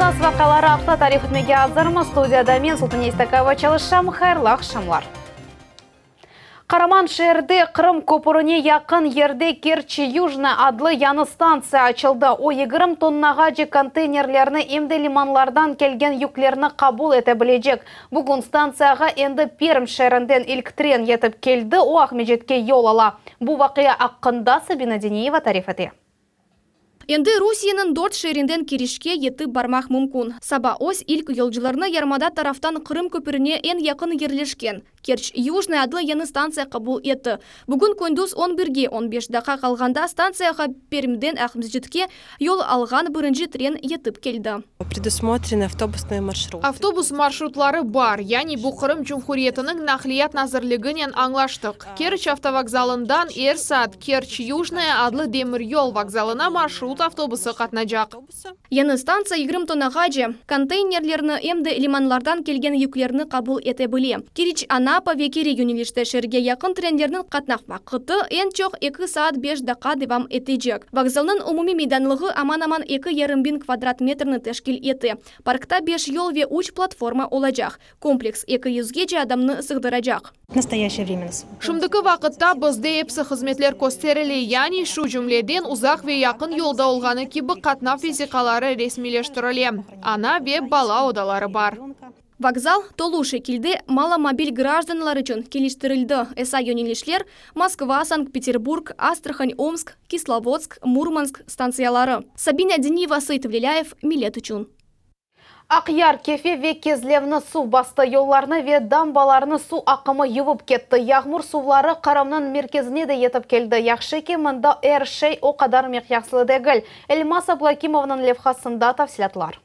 Esas vaqiaları aqta tarif etmege azırmız. Studiyada men, Sultane İstakayeva, çalışam. Hayırlı aqşamlar. Qaraman şeerde Qırım köpürine yaqın yerde Kerç-Yujnaya adlı yañı stantsiya açıldı. O, 20 tonnağace konteynerlerni em de limanlardan kelgen yüklerni qabul ete bilecek. Bugün stantsiyağa endi Perm şeerinden ilk tren yetip keldi, o, Aqmescitke yol ala. Bu vaqia aqqında Sabina Deniyeva tarif ete. Endi Rusiyeniñ dört şeerinden Keriçke yetip barmaq mümkün. Saba öz ilk yolcularını yarımada taraftan Qırım köpürine eñ yaqın yerleşken Kerç Yujnaya adlı yañı stantsiya qabul etti. Bugün kündüz on birge on beş daqqa qalğanda stantsiyağa Permden Aqmescitke yol alğan birinci tren yetip keldi. Predusmotreny avtobusnıye marşruty. Avtobus marşrutları bar, yani bu Qırım Cumhuriyetiniñ Naqliyat nazirliginen añlaştıq. Kerç avtovokzalından er saat Kerç Yujnaya adlı demiryol vokzalına marşrut avtobusı qatnacaq. Yañı stantsiya 20 tonnağace konteynerlerni em de limanlardan kelgen yüklerni qabul ete bile. Keriç, Anapa ve keri yönelişte şeerge yaqın trenlerniñ qatnav vaqıtı eñ çoq eki saat beş daqqa devam etecek. Vokzalnıñ umumiy meydanlığı aman-aman eki yarım biñ kvadrat metrni teşkil ete. Parkta beş yol ve üç platforma olacaq. Kompleks eki yüzgece adamnı sığdıracaq. Şimdiki vaqıtta bizde episi hızmetler kösterile, yani şu cümleden uzaq ve yaqın yolda olğanı kibi qatnav vesiqaları resmiyleştirile, ana ve bala odaları bar. Vokzal tolu şekilde malomobil grajdanlar içün keliştirildi, esa yönelişler, Moskva, Sankt-Peterburg, Astrahan, Omsk, Kislovodsk, Murmansk stantsiyaları. Sabina Diniyeva, Seit Velilâyev, Millet içün. Aqyar, Kefe ve Kezlevni suv bastı, yollarnı ve dambalarnı suv aqımı yuvıp ketti. Yağmur suvları Qırımnıñ merkezine de yetip keldi. Yahşı ki, mında er şey o qadar miqyaslı degil. Elmaz Ablâkimovnıñ levhasında tafsilâtlar.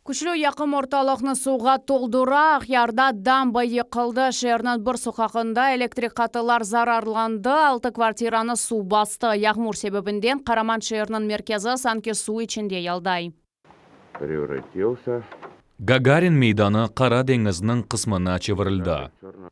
Küçlü yaqım ortalıqnı suvğa toldura, Aqyarda damba yıqıldı, şeerniñ bir soqaqında elektrik qatılar zararlandı, altı kvartiranı suv bastı. Yağmur sebebinden Qaraman şeeriniñ merkezi sanki suv içinde yalday. Prevratilsâ. Gagarin meydanı Qara deñizniñ qısmına çevirildi.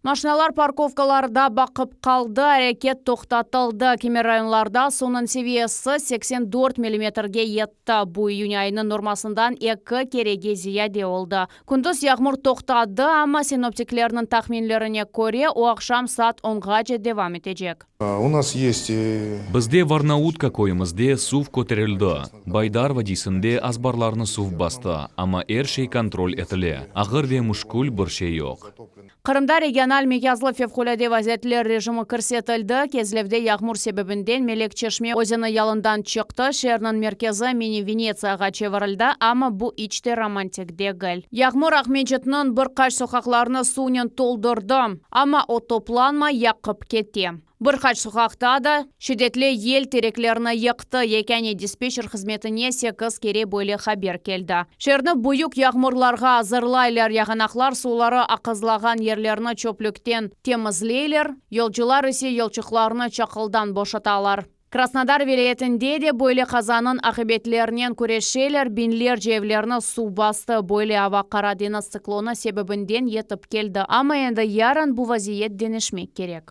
Maşinalar parkovkalarda baqıp qaldı, areket toqtatıldı. Kimer rayonlarda suvnıñ seviyesi 84 millimetrge yetti, bu iyün ayınıñ normasından eki kerege ziyade oldı. Kündüz yağmur toqtadı, amma sinoptiklerniñ tahminlerine köre, o aqşam saat onğace devam etecek. U nas yest. Bizde Varnautka köyümizde suv köterildi. Baydar vadiysinde azbarlarnı suv bastı, amma er şey kontrol etile, ağır ve müşkül bir şey yoq. Qırımda regional miqyaslı fevqulâde vaziyetler rejimi kirsetildi. Kezlevde yağmur sebebinden Melek Çeşme özeni yalından çıqtı, şeerniñ merkezi mini Venetsiyağa çevirildi, amma bu iç te romantik degil. Yağmur Aqmescitniñ bir qaç soqaqlarını suvnen toldurdı, amma o toplanmay yaqıp kete. Bir qaç soqaqta da şiddetli yel tereklerni yıqtı, yekâne dispetçer hızmetine sekiz kere böyle haber keldi. Şeerni büyük yağmurlarğa azırlaylar, yağanaqlar suvları aqızlağan yerlerni çöplükten temizleyler, yolcular ise yolçuqlarnı çaqıldan boşatalar. Krasnodar vilâyetinde de böyle qazanıñ aqibetlerinen küreşeler, biñlerce evlerni suv bastı. Böyle ava Qara deñiz tsiklonı sebebinden yetip keldi, amma endi yarın bu vaziyet deñişmek kerek.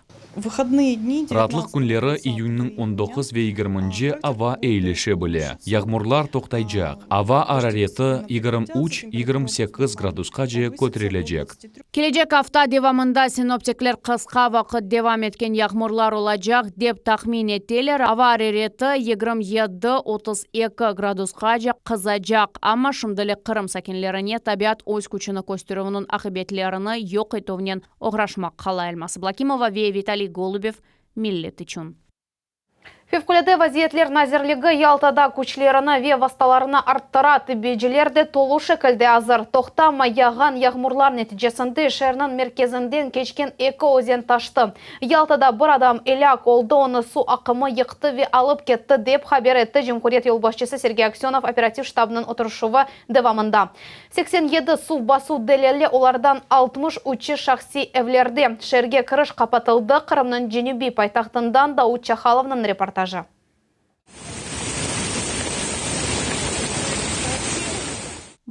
Raatlıq künleri, iyünniñ on doquz ve yigirminci, ava eyileşe bile. Yağmurlar toqtaycaq. Ava arareti 23, 28 gradusqace köterilecek. Kelecek afta devamında sinoptikler qısqa vaqıt devam etken yağmurlar olacaq, dep tahmin eteler, ava arareti 27, 32 gradusqace qızacaq, amma şimdilik Qırım sakinlerine tabiat öz küçüni kösterüviniñ aqibetlerini yoq etüvnen oğraşmaq qala. Elmaz İblâkimova ve Vitaliy Golubev, Millet içün. Fevqulâde vaziyetler nazirligi Yaltada küçlerini ve vastalarını arttıra, tibbiyeciler de tolu şekilde azır. Toqtamay yağğan yağmurlar neticesinde şeerniñ merkezinden keçken eki özen taştı. Yaltada bir adam elâk oldı, onı suv aqımı yıqtı ve alıp ketti, dep haber etti cumhuriyet yolbaşçısı Sergey Aksönov operativ ştabınıñ oturışuvı devamında. 87 suv basuv delili, olardan 63-i şahsiy evlerde. Şeerge kiriş qapatıldı, Qırımnıñ cenübiy paytahtından Daud Çahalovnıñ reportajı.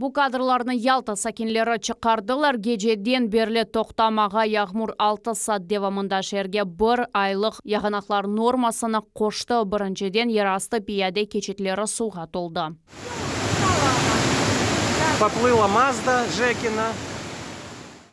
Bu kadrlarnı Yalta sakinleri çıqardılar. Geceden berli toqtamağa yağmur altı saat devamında şeerge bir aylıq yağanaqlar normasını qoştı. Birinciden yerastı piyade keçitleri suvğa toldı. Poplila Mazda Jekina.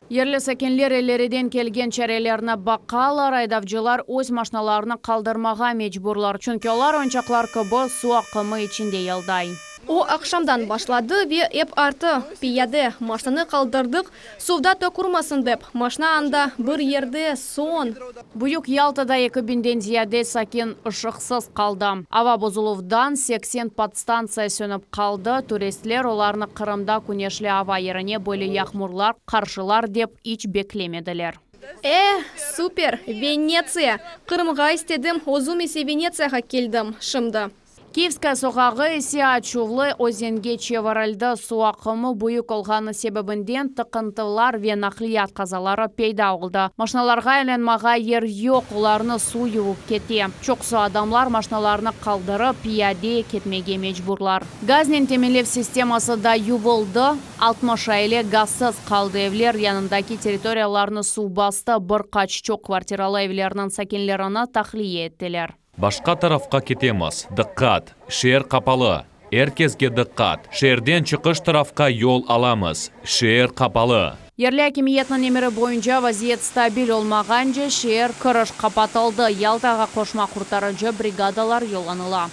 Yerli sakinler elleriden kelgen çarelerni baqalar, aydavcılar öz maşnalarını qaldırmağa mecburlar, çünki olar oyuncaqlar kibi suv aqımı içinde yelday. O, aqşamdan başladı ve ep arttı. Piyade maşnanı qaldırdıq, suvda toqurmasın dep. Maşna anda bir yerde, soñ. Büyük Yaltada eki biñden ziyade sakin ışıqsız qaldı. Ava bozuluvdan 80 podstantsiya sönip qaldı, turistler olarnı Qırımda küneşli ava yerine böyle yağmurlar qarşılar dep iç beklemediler. E, super! Venetsiya! Qırımğa istedim, özüm ise Venetsiyağa keldim şimdi. Kiyevskaya soqağı ise açuvlı özenge çevirildi. Suv aqımı büyük olğanı sebebinden tıqıntılar ve naqliyat qazaları peyda oldı. Maşnalarğa aylanmağa yer yoq, olarnı suv yuvıp kete. Çoqusı adamlar maşnalarını qaldırıp, piyade ketmege mecburlar. Gaznen teminlev sisteması da yuvuldı, 60 aile gazsız qaldı, evler yanındaki territoriyalarnı suv bastı, bir qaç çoq kvartiralı evlerniñ sakinlerini tahliye ettiler. Başqa tarafqa ketemiz. Diqqat! Şeer qapalı. Er kesge diqqat! Şeerden çıqış tarafqa yol alamız. Şeer qapalı. Yerli akimiyetniñ emiri boyunca vaziyet stabil olmağance şeer kiriş qapatıldı. Yaltağa qoşma qurtarıcı brigadalar yollanıla.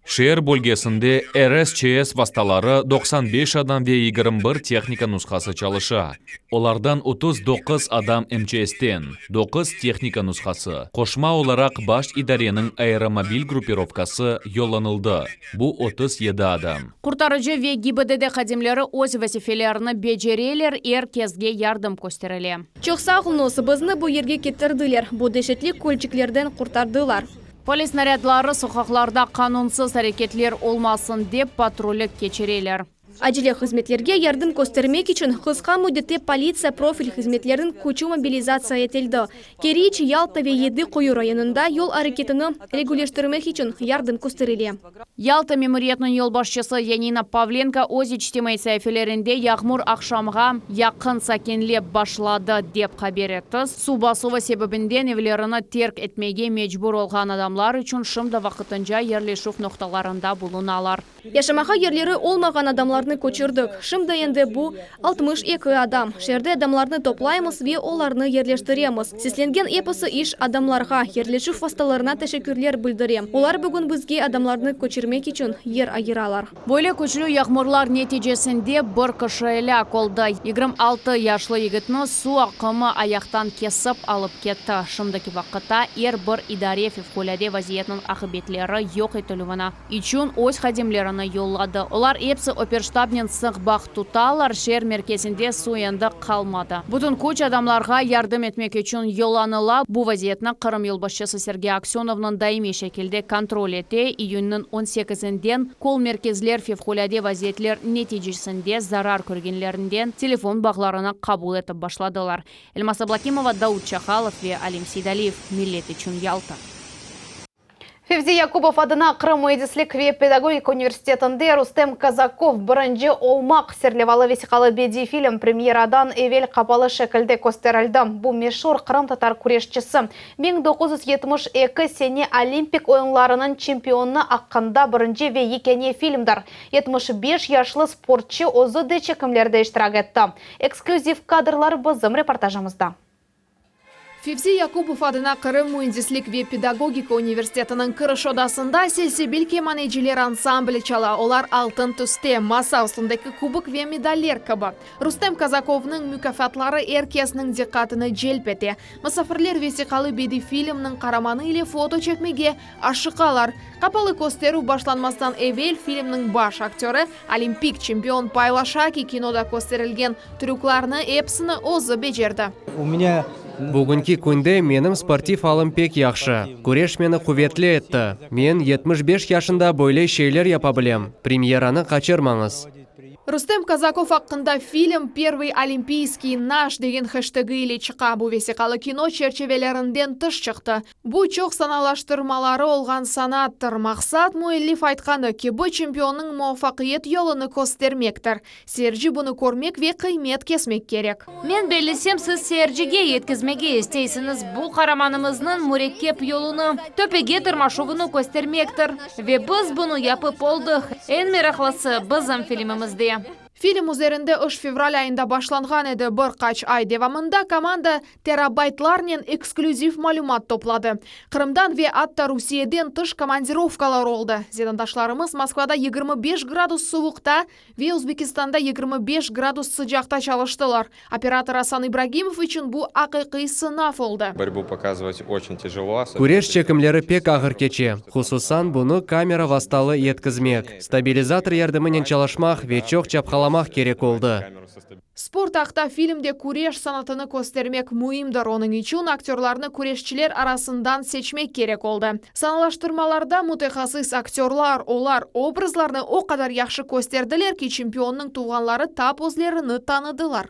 Şeer bölgesinde RSÇS vastaları 95 adam ve 21 tehnika nushası çalışa. Olardan 39 adam MÇSten, 9 tehnika nushası. Qoşma olaraq baş idareniñ aeromobil gruppirovkası yollanıldı. Bu 37 adam. Qurtarıcı ve GİBDD hadimleri öz vazifelerini becereler, er kesge yardım kösterile. Çoq sağ oluñız, bizni bu yerge ketirdiler, bu deşetli kölçiklerden qurtardılar. Polis narâdları soqaqlarda qanunsız areketler olmasın dep patrullik keçireler. Acele hızmetlerge yardım köstermek içün qısqa müddette politsiya profil hızmetleriniñ küçü mobilizatsiya etildi. Keriç, Yalta ve Yedi Quyu rayonında yol areketini regulleştirmek içün yardım kösterile. Yalta memuriyetiniñ yolbaşçısı Yanina Pavlenko öz içtimaiy saifelerinde yağmur aqşamğa yaqın sakinlep başladı, dep haber etti. Suv basuvı sebebinden evlerini terk etmege mecbur olğan adamlar içün şimdi vaqtınca yerleşüv noqtalarında bulunalar. Yaşamağa yerleri olmağan adamlarnı köçürdik. Şimdi endi bu 62 adam. Şeerde adamlarnı toplaymız ve olarnı yerleştiremiz. Seslengen episi iş adamlarğa, yerleşüv vastalarına teşekkürler bildirem. Olar bugün bizge adamlarnı köçürmek içün yer ayıralar. Böyle küçlü yağmurlar neticesinde bir kişi elâk oldı. 26 yaşlı yigitni suv aqımı ayaqtan kesip alıp ketti. Şimdiki vaqıtta er bir idare fevqulâde vaziyetniñ aqibetleri yoq etilüvini içün öz hadimlerini yolladı. Olar episi operştabnen sıq bağ tutalar, şeer merkezinde suv endi qalmadı. Bütün küç adamlarğa yardım etmek içün yollanıla. Bu vaziyetni Qırım yolbaşçısı Sergey Aksönovnıñ daimiy şekilde kontrol ete. İyünniñ 18-inden kol-merkezler fevqulâde vaziyetler neticesinde zarar körgenlerinden telefon bağlarını qabul etip başladılar. Elmaz Ablâkimova, Daud Çahalov ve Alim Seydaliyev. Millet içün Yalta. Fevzi Yakubov adına Qırım müendislik ve pedagogika universitetinde Rustem Kazakov birinci olmaq serlevalı vesiqalı bediy film premyeradan evel qapalı şekilde kösterildi. Bu meşur qırımtatar küreşçisi 1972 sene Olimpik oyunlarınıñ çempionı aqqında birinci ve yekâne filmdir. 75 yaşlı sportçı özü de çekimlerde iştirak etti. Eksklüziv kadrlar bizim reportajımızda. Fevzi Yakubov adına Qırım müendislik ve pedagogika universitetiniñ kiriş odasında Selsebil kemaneciler ansambli çala. Olar altın tüste, masa üstündeki kubok ve medaller kibi. Rustem Kazakovnıñ mukâfatları er kesniñ diqqatını celp ete. Musafirler vesiqalı bediy filmniñ qaramanı ile foto çekmege aşıqalar. Qapalı kösterüv başlanmasından evel filmniñ baş aktörı, olimpik çempion paylaşa ki, kinoda kösterilgen trüklarnı episini özü becerdi. У меня Bugünki künde menim sportiv alım pek yahşı. Küreş meni quvetli etti. Men 75 yaşında böyle şeyler yapa bilem. Premyeranı qaçırmañız. Rustem Kazakov aqqında film Pervıy olimpiyskiy naş degen heştegi ile çıqa. Bu vesiqalı kino çerçevelerinden tış çıqtı. Bu çoq sanalaştırmaları olğan sanattır. Maqsat, müellif aytqanı kibi, çempionnıñ muvafaqiyet yolunı köstermektir. Seyirci bunı körmek ve qıymet kesmek kerek. Men bellesem, siz seyircige yetkizmege isteysiñiz, bu qaramanımıznıñ mürekkep yolunı, töpege tırmaşuvını köstermektir. Ve biz bunı yapıp oldıq. Eñ meraqlısı, bizim filmimizde. Film üzerinde iş fevral ayında başlanğan edi. Bir qaç ay devamında komanda terabaytlarnen eksklüziv malümat topladı. Qırımdan ve atta Rusiyeden tış komandirovkalar oldı. Zenaatdaşlarımız Moskvada 25 gradus suvuqta ve Özbekistanda 25 gradus sıcaqta çalıştılar. Operator Asan İbragimov içün bu aqiqiy sınav oldı. Борьбу показывать очень тяжело. Küreş çekimleri pek ağır keçe. Hususan bunı kamera vastalı yetkizmek, stabilizator yardımınen çalışmaq ve çoq çapqalamaq kerek oldı. Sport aqta filmde küreş sanatını köstermek müimdir. Onıñ içün aktörlarnı küreşçiler arasından seçmek kerek oldı. Sanalaştırmalarda mütehassıs aktörlar, olar obrazlarnı o qadar yahşı kösterdiler ki, çempionnıñ tuvğanları tap özlerini tanıdılar.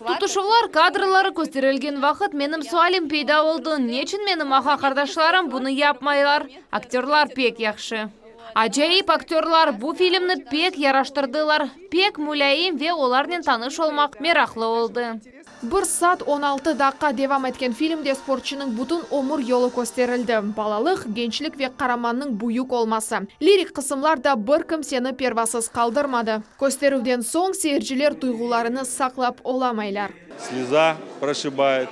Tutuşuvlar kadrları kösterilgen vaqıt menim sualim peyda oldı, neçün menim ağa-qardaşlarım bunı yapmaylar? Aktörlar pek yahşı. Acayip aktörlar bu filmni pek yaraştırdılar, pek mulâyim ve olarnen tanış olmaq meraqlı oldı. Bir saat 16 daqqa devam etken filmde sportçunıñ bütün ömür yolu kösterildi. Balalıq, gençlik ve qaramannıñ büyük olması. Lirik qısımlar da bir kimseni pervasız qaldırmadı. Kösterüvden soñ seyirciler duyğularını saqlap olamaylar. Слеза прошибает.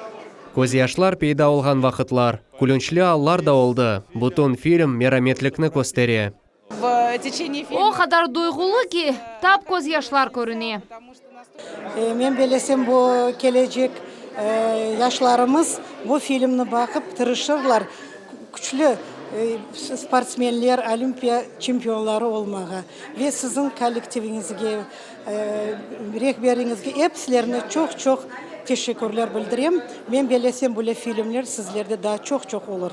Közyaşlar peyda olğan vaqıtlar, külünçli allar da oldı. Bütün film merametlikni köstere. O qadar duyğulı ki, tap közyaşlar körüne. Men bellesem bu kelecek yaşlarımız bu filmni baqıp tırışırlar küçlü sportsmenler, olimpiya çempionları olmağa. Ve siziñ kollektiviñizge, rehberiñizge episilerine çoq-çoq teşekkürler bildirem. Men bellesem böyle filmler sizlerde daa çoq-çoq olur.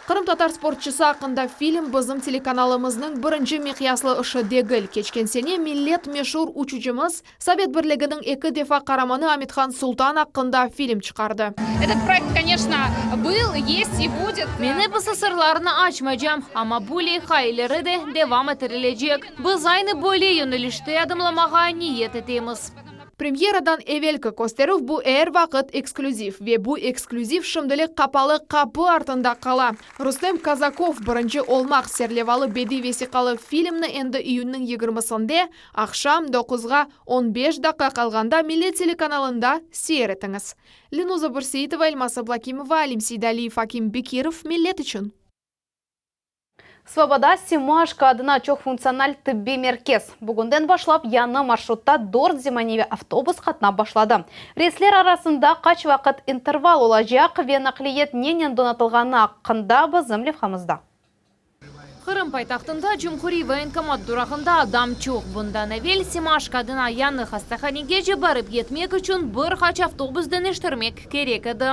Qırımtatar sportçusı aqqında film bizim telekanalımıznıñ birinci miqyaslı işi degil. Keçken sene Millet meşur uçucımız, Sovet Birliginiñ eki defa qaramanı Amethan Sultan aqqında film çıqardı. Этот проект, конечно, был, есть и будет. Men episi sırlarını açmaycam, amma bu leyha ileri de devam ettirilecek. Biz aynı böyle yönelişte adımlamağa niyet etemiz. Premyeradan evelki kösterüv bu er vaqıt eksklüziv ve bu eksklüziv şimdilik qapalı qapı artında qala. Rustem Kazakov Birinci olmaq serlevalı bediy vesiqalı filmni endi iyünniñ yigirmisinde aqşam doquzğa 15 daqqa qalğanda Millet telekanalında seyir etiñiz. Lenuza Bürseitova, Elmaz Ablakimova, Alim Seydaliyev, Akim Bekirov, Millet içün. Svoboda Semaşko adına çoqfuntsional tıbbiy merkez. Bugünden başlap yañı marşrutta dört zemaneviy avtobus qatnap başladı. Reysler arasında qaç vaqıt interval olacaq ve naqliyet nenen donatılğanı aqqında bizim levhamızda. Qırım paytahtında Cumhuriy voyenkomat durağında adam çoq. Bundan evel Semaşko adına yañı hastahanege barıp yetmek içün bir qaç avtobus deñiştirmek kerek edi.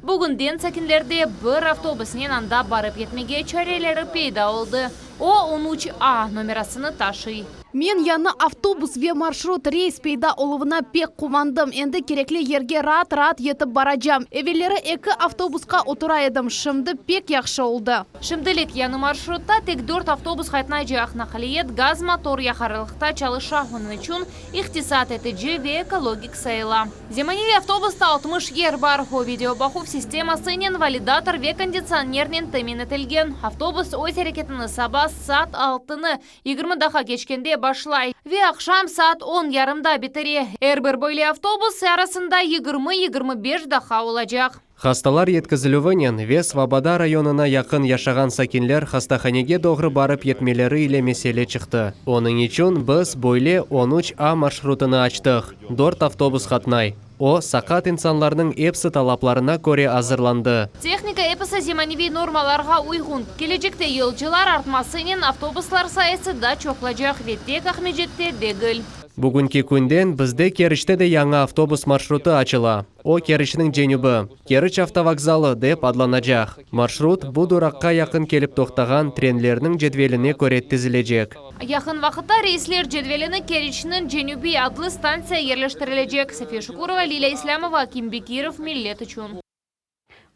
Bugünden sakinlerde bir avtobusnen anda barıp yetmege çareleri peyda oldı. O 13A nomerasını taşıy. Men yañı avtobus ve marşrut reys peyda oluvına pek quvandım. Endi kerekli yerge raat-raat yetip baracam. Evelleri eki avtobusqa otura edim. Şimdi pek yahşı oldı. Şimdilik yañı marşrutta tek dört avtobus qatnaycaq. Naqliyet gaz motor yaqarlıqta çalışa. Onıñ içün iqtisat etici ve ekologik sayıla. Zemaneviy avtobusta 60 yer bar. O videobaquv sistemasınen validator ve konditsionernen temin etilgen. Avtobus öz areketini saba saat altını 20 daqqa keçkende başlay ve aqşam saat 10 yarımda bitire. Er bir böyle avtobus arasında 20-25 daqqa olacaq. Hastalar yetkizilüvinen ve Svoboda rayonına yaqın yaşağan sakinler hastahanege doğru barıp yetmeleri ile mesele çıqtı. Onıñ içün biz böyle 13A marşrutını açtıq. Dört avtobus qatnay. O, saqat insanlarnıñ episi talaplarına köre azırlandı. Tehnika episi zemaneviy normalarğa uyğun. Kelecekte yolcular artmasınen avtobuslar sayısı da çoqlacaq ve tek Aqmescitte degil. Bugünki künden bizde Keriçte de yañı avtobus marşrutı açıla. O, Keriçniñ cenübi, Keriç avtovokzalı dep adlanacaq. Marşrut, bu duraqqa yaqın kelip toqtağan trenlerniñ cedveline köre tizilecek. Yaqın vaqıtta reysler cedvelini Keriçniñ cenübi adlı stantsiya yerleştirilecek. Safiye Şukurova, Lilâ İslâmova, Akim Bekirov, Millet içün.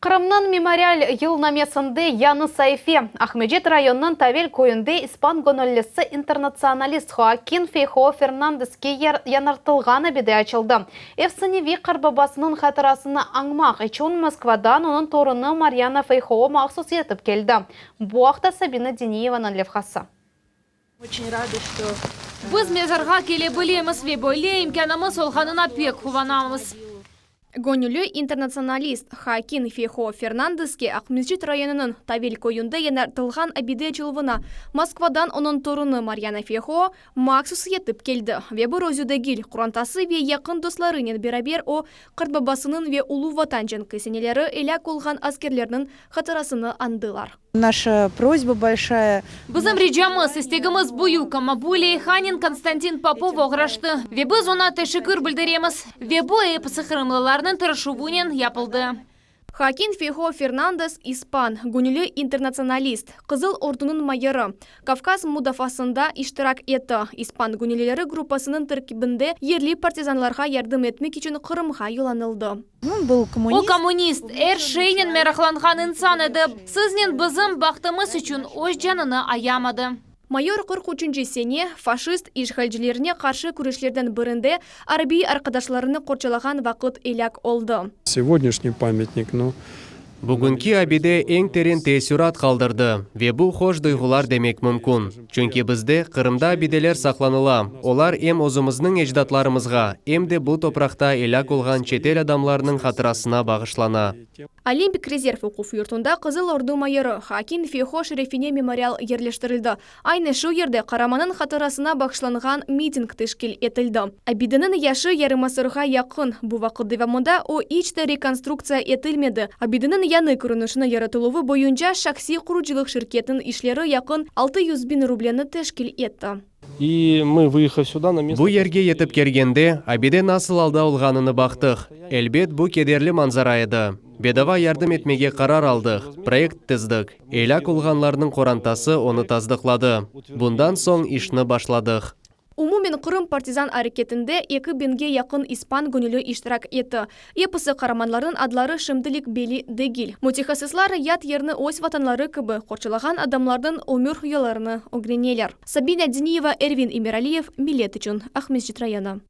Qırımnıñ memorial yılnamesinde yañı saife, Aqmescit rayonınıñ Tavel köyünde ispan göñüllisi internatsionalist Hoakin Feyhoo Fernandeske yañartılğan abide açıldı. Efsaneviy qartbabasınıñ hatırasını añmaq içün Moskvadan onıñ torunı Maryana Feyhoo mahsus yetip keldi. Bu aqta Sabina Diniyevanıñ levhası. Biz mezarğa kele bilemiz ve böyle imkânımız olğanına pek quvanamız. Göñülli internatsionalist Hoakin Feyhoo Fernandeske Aqmescit rayonınıñ Tavel köyünde yañartılğan abide açıluvına Moskvadan onıñ torunı Maryana Feyhoo mahsus yetip keldi ve bir özü degil, qorantası ve yaqın dostlarınen beraber o, qartbabasınıñ ve Ulu Vatan cenki seneleri elâk olğan askerlerniñ hatırasını añdılar. Naşa prosba bolşaya. Bizim ricamız, istegimiz büyük, amma bu leyhanen Konstantin Popov oğraştı ve biz oña teşekkür bildiremiz. Ve bu episi qırımlılarnıñ tırışuvınen yapıldı. Hoakin Feyhoo Fernandes, ispan, göñülli internatsionalist, Qızıl Ordunıñ mayorı, Kavkaz mudafaasında iştirak etti, ispan göñüllileri gruppasınıñ terkibinde yerli partizanlarğa yardım etmek içün Qırımğa yollanıldı. O kommunist, er şeynen meraqlanğan insan edi. Siznen bizim bahtımız içün öz canını ayamadı. Mayor 43-nci sene faşist işğalcilerine qarşı küreşlerden birinde arbiy arqadaşlarını qorçalağan vaqıt elâk oldı. Segodnâşniy pamâtnik, nu. Bugünki abide eñ teren teessürat qaldırdı, ve bu hoş duyğular demek mümkün. Çünki bizde, Qırımda abideler saqlanıla, olar em özümizniñ ecdatlarımızğa, em de bu topraqta elâk olğan çetel adamlarnıñ hatırasına bağışlana. Olimpik rezerv oquv yurtunda Qızıl Ordu mayorı Hoakin Feyhoo şerefine memorial yerleştirildi. Aynı şu yerde qaramanıñ hatırasına bağışlanğan miting teşkil etildi. Abideniñ yaşı yarım asırğa yaqın, bu vaqıt devamında o iç de rekonstruktsiya etilmedi. Abideniñ yañı körünişini yaratıluvı boyunca şahsiy qurucılıq şirketiniñ işleri yaqın 600 biñ rubleni teşkil etti. Bu yerge yetip kelgende, abide nasıl alda olğanını baqtıq. Elbet, bu kederli manzara edi. Bedava yardım etmege qarar aldıq, proyekt tizdik. Elâk olğanlarnıñ qorantası onı tasdıqladı. Bundan soñ işni başladıq. Umumen Qırım partizan areketinde eki biñge yaqın ispan göñülli iştirak etti. Episi qaramanlarnıñ adları şimdilik belli degil. Mütehassıslar yat yerni öz vatanları kibi qorçalağan adamlarnıñ ömür yollarını ögreneler. Sabina Diniyeva, Ervin İmeraliyev, Millet içün, Aqmescit rayonı.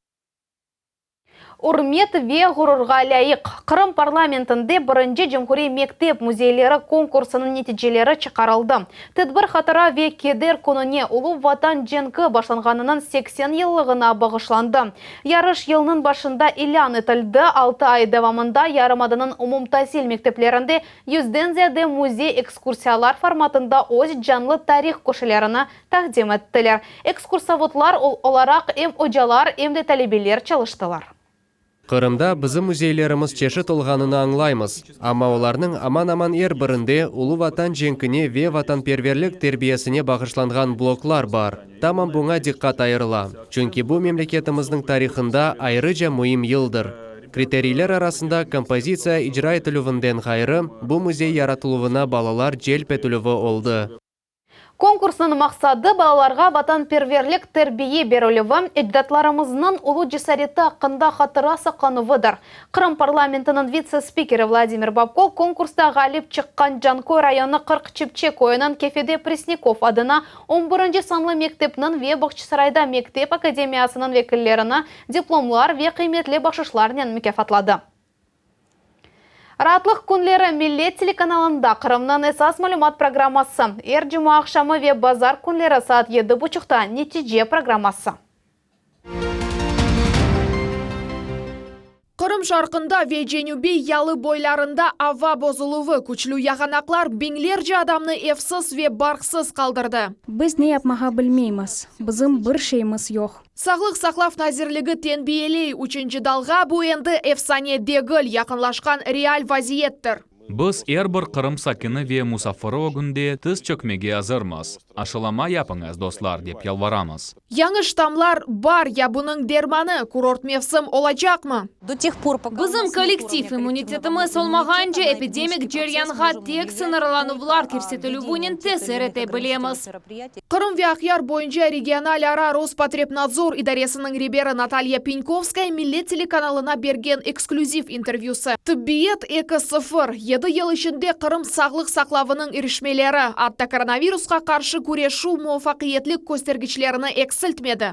Ürmet ve ğururğa lâyıq. Qırım parlamentinde birinci cumhuriy mektep müzeyleri konkursınıñ neticeleri çıqarıldı. Tedbir Hatıra ve keder kününe, Ulu Vatan cenki başlanğanınıñ 80 yıllığına bağışlandı. Yarış yılnıñ başında ilân etildi, altı ay devamında yarımadanıñ umumtasil mekteplerinde yüzden ziyade müzey ekskursiyalar formatında öz canlı tarih köşelerini taqdim ettiler. Ekskursovodlar olaraq em ocalar, em de talebeler çalıştılar. Qırımda bizim müzeylerimiz çeşit olğanını añlaymız, amma olarnıñ aman-aman er birinde Ulu Vatan cenkine ve vatanperverlik terbiyesine bağışlanğan bloklar bar. Tamam buña diqqat ayırıla, çünki bu memleketimizniñ tarihında ayrıca müim yıldır. Kriteriyler arasında kompozitsiya icra etilüvinden ğayrı, bu müzey yaratıluvına balalar celp etilüvi oldı. Konkursnıñ maqsadı, balalarğa vatanperverlik terbiye berilüvi, ecdatlarımıznıñ ulu cesareti aqqında hatıra saqlanuvıdır. Qırım parlamentiniñ vitse-spikeri Vladimir Bobko konkursta ğalip çıqqan Canköy rayonı 40 Çipçe köyüniñ Kefede Presnâkov adına on birinci sanlı mektepniñ ve Bağçasarayda mektep akademiyasınıñ vekillerini diplomlar ve qıymetli bahşışlarnen mukâfatladı. Raatlıq künleri Millet telekanalında Qırımnıñ esas malümat programması, er cuma aqşamı ve bazar künleri saat yedi buçuqta Netice programması. Qırım şarqında ve cenübiy yalı boylarında ava bozuluvı, küçlü yağanaqlar biñlerce adamnı evsiz ve barqsız qaldırdı. Biz ne yapmağa bilmeymiz, bizim bir şeyimiz yoq. Sağlıq saqlav nazirligi tenbiyeley, üçünci dalğa bu endi efsane degil, yaqınlaşqan real vaziyettir. Biz er bir Qırım sakini ve musafiri ögünde tiz çökmege azırmız. Aşılama yapıñız, dostlar, dep yalvaramız. Yañı ştamlar bar ya bunıñ dermanı, kurort mevsim olacaqmı? Bizim kollektiv immunitetimiz olmağance epidemik ceryanğa tek sıñırlanuvlar kirsetilüvinen tesir ete bilemiz. Qırım ve Aqyar boyunca regional ara Rospotrebnadzor idaresiniñ reberi Natalya Penkovskaya Millet telekanalına bergen eksklüziv intervyüsı. Tıbbiyet eki sıfır, yedi yıl içinde Qırım sağlıq saqlavınıñ irişmeleri, atta koronavirusqa qarşı küreşüv muvafaqiyetli köstergiçlerini eksiltmedi.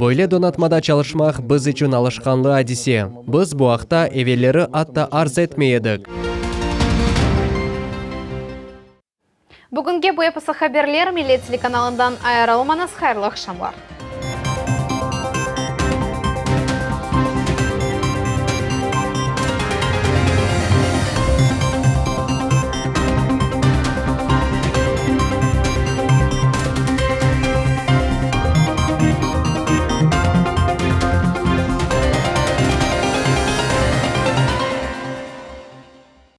Böyle donatmada çalışmaq biz içün alışqanlı adise. Biz bu aqta evelleri atta arz etmey edik. Bugünge bu episi haberler, Millet telekanalından ayırılmañız, hayırlı aqşamlar.